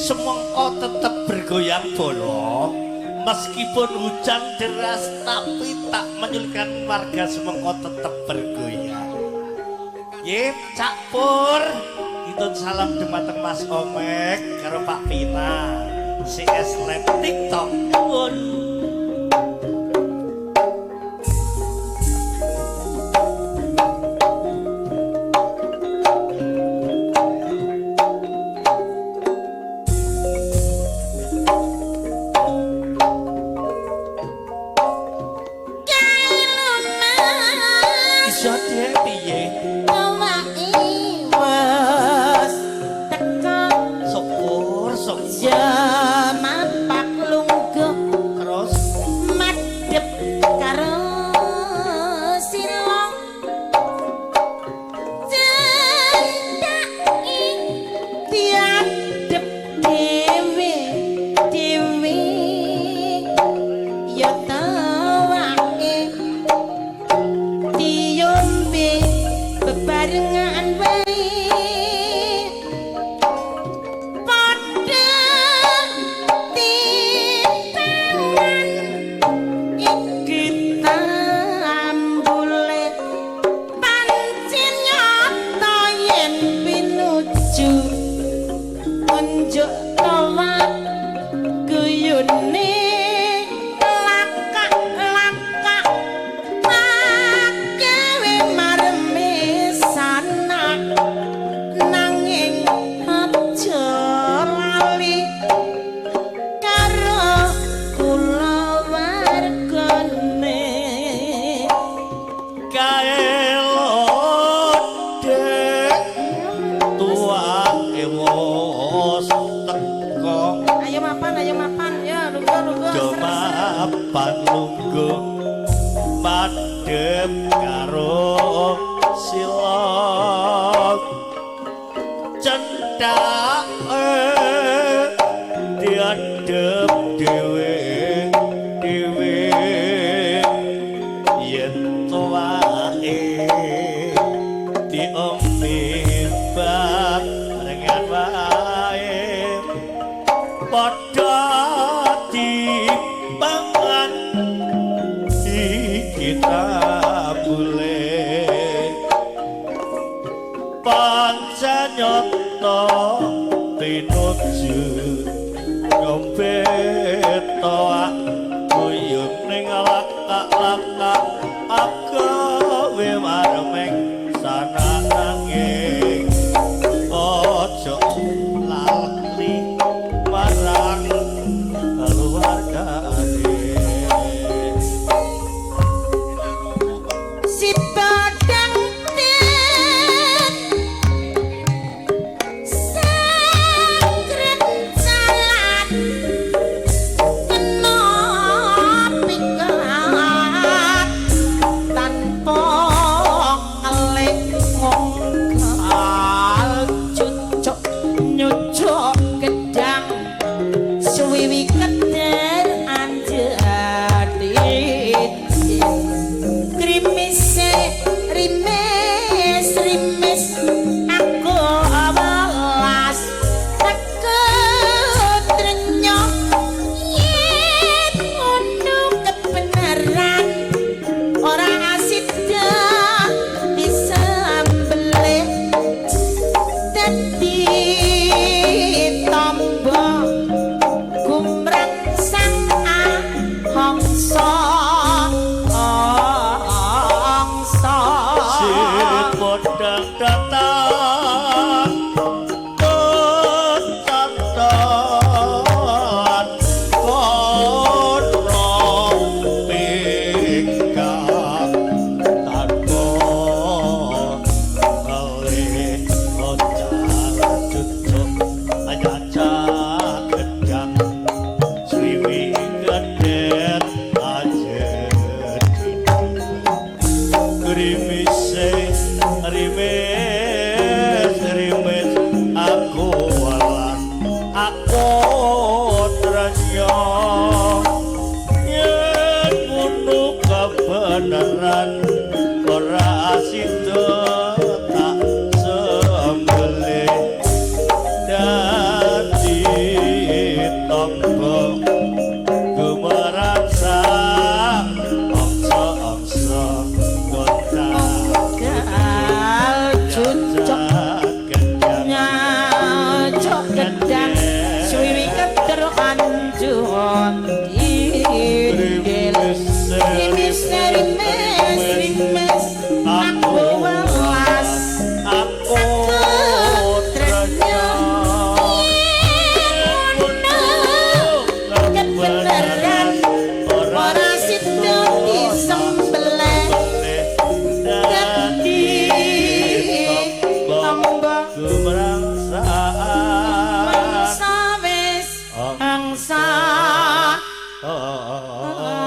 Semangka tetep bergoyang bolo. Meskipun hujan deras tapi tak menyulitkan warga Semangka tetep bergoyang. Ye, Cak Pur, itun salam dumateng Mas Omek karo Pak Pina. CS Lab TikTok nuwun. Iso dhewe piye? Wes teka. Syukur, syukur. Jemapak lungguh. Terus madhep karo sila, cendhaki diadep dhewe dhewe, ya tawake diyombe bebarengan wae, padha dipangan iki tambule. Pancen nyata yen pinuju unjuk tawak guyune lakak-lakak gawe mareme sanak, nanging aja lali karo kulawargane. Kae lodek tuwake wis teko. Ayo mapan, ayo mapan, ya lungguh lungguh. Do Ser, ser. Mapan lungguh madhep karo sila, cendhake diadep dhewe dhewe, yen tuwake diombe barengan wae, padha dipangan iki tambule. Oh.